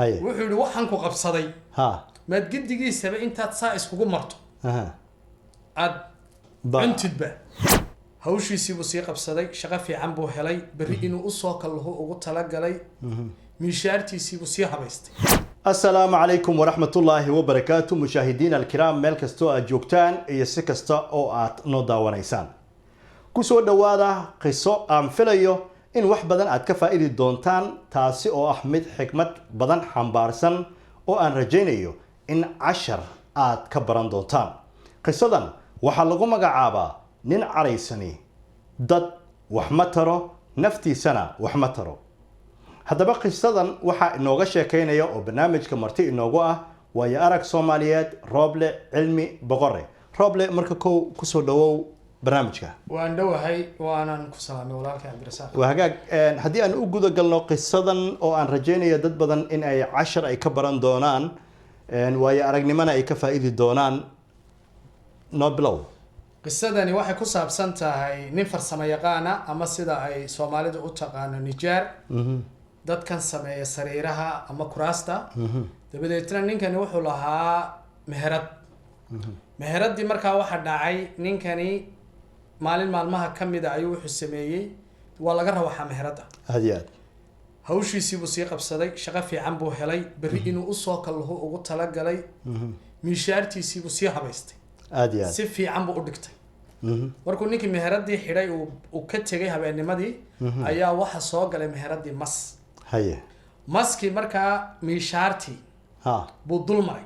Haye. Wuxuu yidhi, waxaan ku qabsaday maad gedigiisaba intaad saa iskugu marto aad cuntidba. Hawshiisiibuu sii qabsaday, shaqo fiican buu helay, berri inuu usoo kallahu ugu talagalay, miishaartiisiibuu sii habaystay. Asalaamu calaykum waraxmatullaahi wabarakaatu, mushaahidiin alkiraam, meel kastoo aad joogtaan iyo si kasta oo aad noo daawanaysaan, kusoo dhowaada qiso aan filayo in wax badan aad ka faa'idi doontaan, taasi oo ah mid xikmad badan xambaarsan oo aan rajaynayo in cashar aad ka baran doontaan. Qisadan waxaa lagu magacaabaa "Nin caraysani dad wax ma taro, naftiisana wax ma taro". Haddaba qisadan waxaa inooga sheekaynaya oo barnaamijka marti inoogu ah waayo arag Soomaaliyeed, Rooble Cilmi Boqore. Rooble, marka kow kusoo dhawow barnaamijka. Waan dhowahay, waanan ku salaamay, walaalkay Cabdirasaaq. Waa hagaag. Haddii aan u guda galno qisadan oo aan rajaynayo dad badan in ay cashar ay ka baran doonaan, waayo aragnimona ay ka faa'idi doonaan, noo bilow. Qisadani waxay ku saabsan tahay nin farsamo yaqaana, ama sida ay Soomaalidu u taqaano nijaar, dadkan sameeya sariiraha ama kuraasta. Dabadeetna ninkani wuxuu lahaa meherad. Meheraddii markaa waxaa dhacay, ninkani maalin maalmaha ka mida ayuu wuxuu sameeyey, waa laga rawaxaa meheradda. Aada iyo aad. Hawshiisiibuu sii qabsaday, shaqo fiican buu helay, berri inuu usoo kallahu ugu talagalay, miishaartiisiibuu sii habaystay. Aada iyo aad. Si fiican buu u dhigtay. Markuu ninkii meheradii xidhay uu ka tegay habeennimadii, ayaa waxa soo galay meheradii mas. Maskii markaa miishaartii buu dul maray.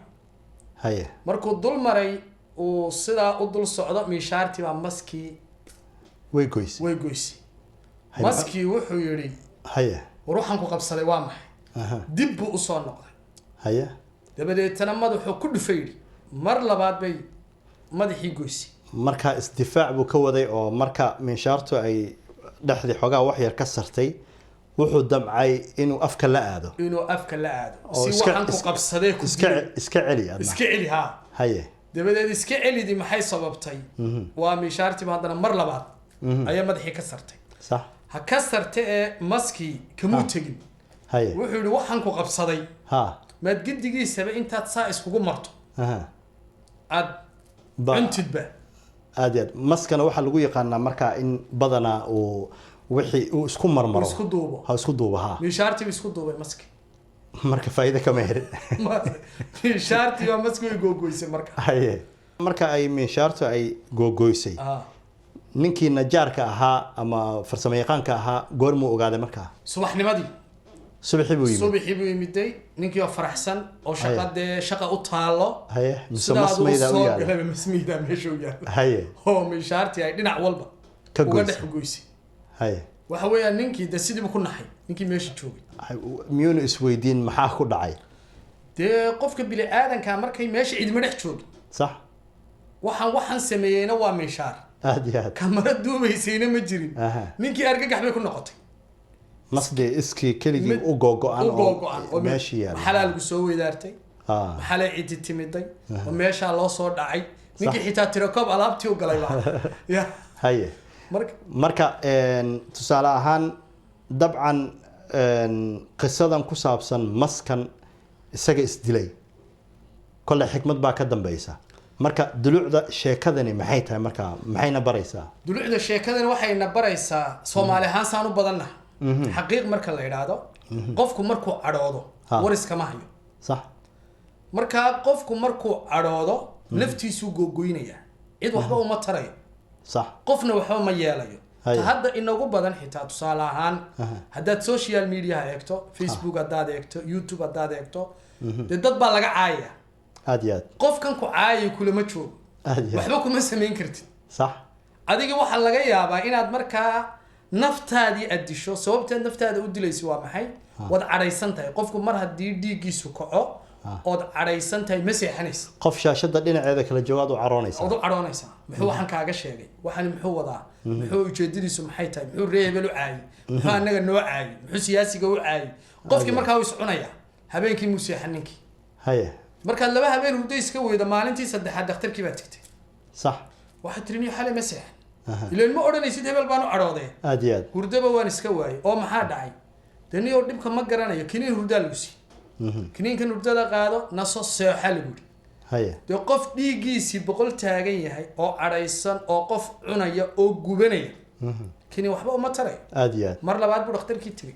Markuu dul maray, uu sidaa u dul socdo, miishaartii baa maskii way goysay. Way goysay. Maskii wuxuu yidhi, "War, waxaan ku qabsaday waa maxay?" Dib buu usoo noqday. Dabadeetana madaxuu ku dhufay, yidhi, mar labaad bay madaxii goysay. Marka isdifaac buu ka waday, oo marka minshaartu ay dhexdii xoogaa wax yar ka sartay, wuxuu damcay inuu afka la aado. Inuu afka la aado oo si waxaan ku qabsadee ku dilay. Iska celi adna. Iska celi, haa. Dabadeed iska celidii maxay sababtay? Waa miishaartiiba haddana mar labaad ayaa madaxii ka sartay. Ha ka sarte ee maskii kamuu tegin. Wuxuu yidhi, waxaan ku qabsaday maad gedigiisaba intaad saa iskugu marto aad cuntidba. Aad iyo aad. Maskana waxaa lagu yaqaanaa markaa in badanaa uu wixii uu isku marmaro. Uu isku duubo. Ha, isku duubo, ha. Miishaartiiba isku duubay maski. Marka faa'iido kama helin. Miishaartiiba maski way googoysay marka. Haye, marka ay minshaartu ay googoysay, ninkii najaarka ahaa ama farsamo yaqaanka ahaa goormuu ogaaday markaa? Subaxnimadii. Subaxii buu yimid. Subaxii buu yimiday, ninkii oo faraxsan oo shaqa dee shaqa u taalo. Haye, mise sidaad uu masmaydaa u soo yaala. galaba masmaydaa meesha u yaala oo miishaartii ay dhinac walba ka uga goysay. Dhex goysay. Waxa weeyaan ninkii de sidiibu ku naxay, ninkii meesha joogay. Miyuuna isweydiin maxaa ku dhacay? Dee qofka bini aadanka markay meesha cidima dhex joogin, waxaan sameeyeyna waa miishaar. Aad iyo aad. Kamara duubaysayna ma jirin. Ninkii argagax bay ku noqotay. Masdee iskii keligii u googo-an u googo-an oo meesha yaala. Maxalaa lagu soo weydaartay? Maxalay cidi timiday oo meeshaa loo soo dhacay? Ninkii xitaa tirakoob alaabtii u galay ba ya. Marka Marka tusaale ahaan, dabcan qisadan ku saabsan maskan isaga isdilay, kolley xikmad baa ka dambeysa. Marka dulucda sheekadani maxay tahay? Marka maxayna baraysaa? Dulucda sheekadani waxayna baraysaa, Soomaali ahaan saan u badannahay, xaqiiq marka la idhaahdo, qofku markuu cadhoodo war iskama hayo. Markaa qofku markuu cadhoodo naftiisuu googoynayaa, cid waxba uma tarayo, qofna waxba ma yeelayo. Ta hadda inagu badan xitaa, tusaale ahaan, haddaad social mediaha eegto, Facebook haddaad eegto, YouTube haddaad eegto, dee dad baa laga caayaya. Aad iyo aad. Qofkan ku caayaya kulama joogo. Aad iyo aad. Waxba kuma samayn kartid. Adiga waxaa laga yaabaa inaad markaa naftaadii aad disho. Sababteed naftaada u dilayso waa maxay? Waad cadhaysan tahay. Qofku mar haddii dhiiggiisu kaco ood cadhaysan tahay, ma seexanaysa. Qof shaashada dhinaceeda kala joogaad u caroonaysaa. Ood u cadhoonaysaa. Muxuu waxaan kaaga sheegay? Waxani muxuu wadaa? Muxuu ujeedadiisu maxay tahay? Muxuu ree hebel u caayay? Muxuu annaga noo caayay? Muxuu siyaasiga u caayay? Qofkii markaa wuu is cunayaa, habeenkii muu seexan ninkii. Markaad 2 habeen hurdo iska weydo, maalintii saddexaad dhakhtarkii baa tagtay. Waxaad tiri, "Niyo, xalay ma seexan." Ileen ma odhanaysid hebel baan u cadhoodee. Aad iyo aad. Hurdaba waan iska waayay oo maxaa dhacay? Dee niyow dhibka ma garanayo, kiniin hurdaa lagu siiyey. Kiniinkan hurdada qaado, naso, seexa lagu yidhi. Dee qof dhiiggiisii 100 taagan yahay oo cadhaysan oo qof cunaya oo gubanaya, kini waxba uma tarayo. Aada iyo aad. Mar labaad buu dhakhtarkii tegey,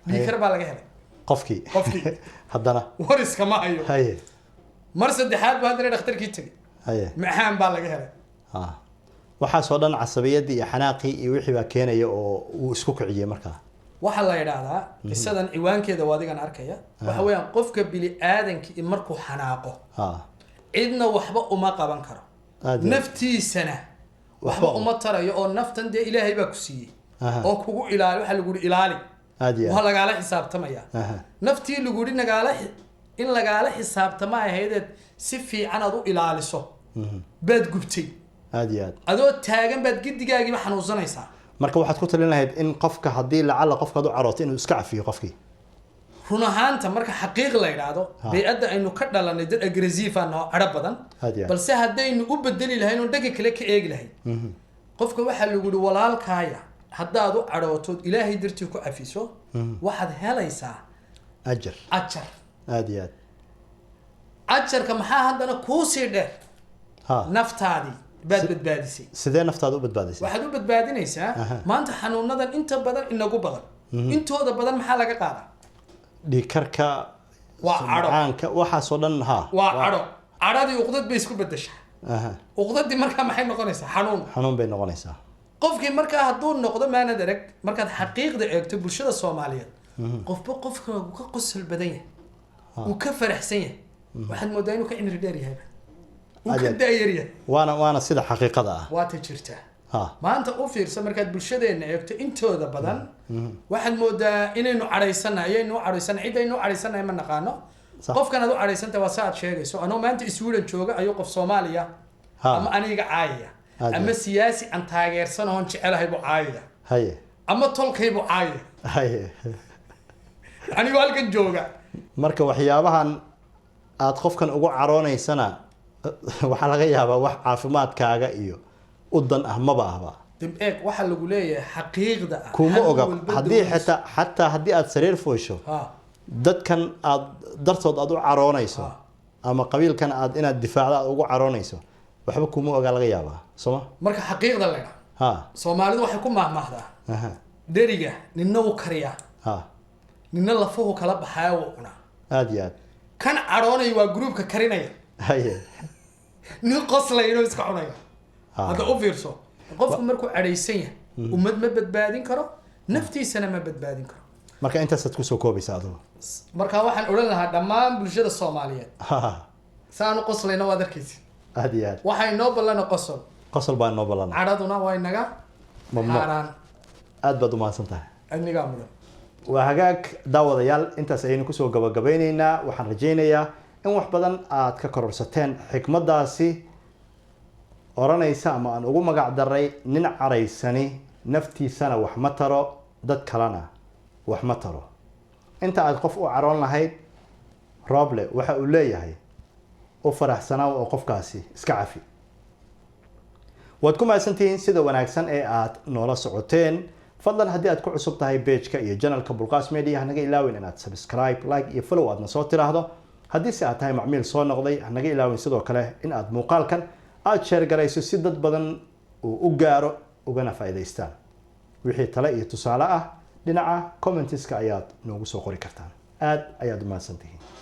dhiigkar baa laga helay. Qofkii? Qofkii. Haddana? War iskama hayo. Mar saddexaad buu haddana dhakhtarkii tegey. Macaan baa laga helay. Ha, waxaasoo dhan casabiyadii iyo xanaaqii iyo wixii baa keenaya oo uu isku kiciyey markaa. Waxaa la yidhaahdaa, qisadan ciwaankeeda waa adigan arkaya, waxa weeyaan qofka bini aadamkii markuu xanaaqo cidna waxba uma qaban karo. Aad iyo aad. Naftiisana waxba uma tarayo, oo naftan dee Ilaahay baa ku siiyey oo kugu ilaali. Waxaa lagu yihi ilaali. Aad iyo Waa aad. lagaala xisaabtamaya. Naftii lagu yihi nagaala in lagaala xisaabtama ahaydeed si fiican aad u ilaaliso baad gubtay. Aad iyo aad. Adoo taagan baad gidigaagiiba xanuunsanaysaa. Marka waxaad ku talin lahayd in qofka haddii lacala qofkaad u carooto inuu iska cafiyo qofkii? Run ahaanta marka xaqiiq la idhaahdo, bey'adda aynu ka dhalanay dad aggressive ah noo cadho badan. Aad iyo aad. Balse haddaynu u bedeli lahayn oon dhanka kale ka eegi lahayn, qofka waxaa lagu yihi walaalkaaya haddaad u cadhootood Ilaahay dartii ku cafiso, waxaad helaysaa ajar. Ajar. Aad iyo aad. Ajarka maxaa haddana kuusii dheer? Naftaadii baad badbaadisay. Sidee naftaada u badbaadisay? Waxaad u badbaadinaysaa, maanta xanuunadan inta badan inagu badan, intooda badan maxaa laga qaadaa? Dhiigkarka. Waa cadho. Macaanka, waxaasoo dhan, ha. Waa cadho. Cadhadii uqdad bay isku bedeshaa. Uqdadii markaa maxay noqonaysaa? Xanuun. Xanuun bay noqonaysaa. Qofkii markaa hadduu noqdo, maanad arag markaad xaqiiqda eegto bulshada Soomaaliyeed, qofba qofka uu ka qosol badan yahay, uu ka faraxsan yahay, waxaad moodaa inuu ka cimri dheer yahay, uu ka daayar yahay. Waana sida xaqiiqada ah. Waata jirtaa. Maanta u fiirsa, markaad bulshadeena eegto intooda badan, waxaad moodaa inaynu cadhaysanahay. Ayaynu u cadhaysanahay, ciddaynu u cadhaysanahay ma naqaano. Qofkan aad u cadhaysantahay waa sa aad sheegayso. Anoo maanta Sweden jooga ayuu qof Soomaaliya ama aniga caayaya ama siyaasi aan taageersan oon jecelahay buu caayaya ama tolkay buu caayaya anigoo halkan jooga. Marka waxyaabahan aad qofkan ugu caroonaysana waxaa laga yaabaa wax caafimaadkaaga iyo u dan ah maba ahba. Dib eeg, waxaa lagu leeyahay xaqiiqda ah Kuma xanuun oga. walba Haddii dawadiisa. xitaa xataa haddii aad sariir foosho, dadkan aad dartood aad u caroonayso ama qabiilkan aad inaad difaacdo aad ugu caroonayso, waxba kuma ogaa laga yaabaa, sooma? Marka xaqiiqda la idhaa, Soomaalidu waxay ku mahmaahdaa, dheriga ninna wuu kariyaa, ninna lafuhu kala baxaya wuu cunaa. Aada iyo aad. Kan cadhoonaya waa groupka karinaya. Nin qoslaya inuu iska cunaya. Hadda u fiirso, qofku markuu cadhaysan yahay ummad ma badbaadin karo, naftiisana ma badbaadin karo. Marka intaasaad kusoo koobaysa adigu? Marka waxaan odhan lahaa dhammaan bulshada Soomaaliyeed, saanu qoslayna waad arkaysa. Aada iyo aad. Waxay noo ballana qosol. Qosol baa noo ballana. Cadhaduna waa inaga Mamnuuc. xaaraan. Aad baad umahadsan tahay. Adnigaa mudan. Waa hagaag, daawadayaal, intaas ayaynu kusoo gabagabeyneynaa. Waxaan rajaynayaa in wax badan aad ka kororsateen xikmaddaasi odhanaysa ama aan ugu magac daray "Nin caraysani naftiisana wax ma taro, dad kalena wax ma taro". Inta aad qof u caroon lahayd, Rooble waxa uu leeyahay u faraxsanaa oo qofkaasi iska cafi. Waad ku mahadsantihiin sida wanaagsan ee aad noola socoteen. Fadlan haddii aad ku cusub tahay pageka iyo channelka Bulqaas Media, hanaga ilaawin inaad subscribe, like iyo follow aadna soo tiraahdo. Haddii se aad tahay macmiil soo noqday, hanaga ilaawin sidoo kale in aad muuqaalkan aad share garayso si dad badan uu u gaaro ugana faa'iidaystaan. Wixii tale iyo tusaale ah dhinaca commentiska ayaad noogu soo qori kartaan. Aad ayaad u mahadsantihiin.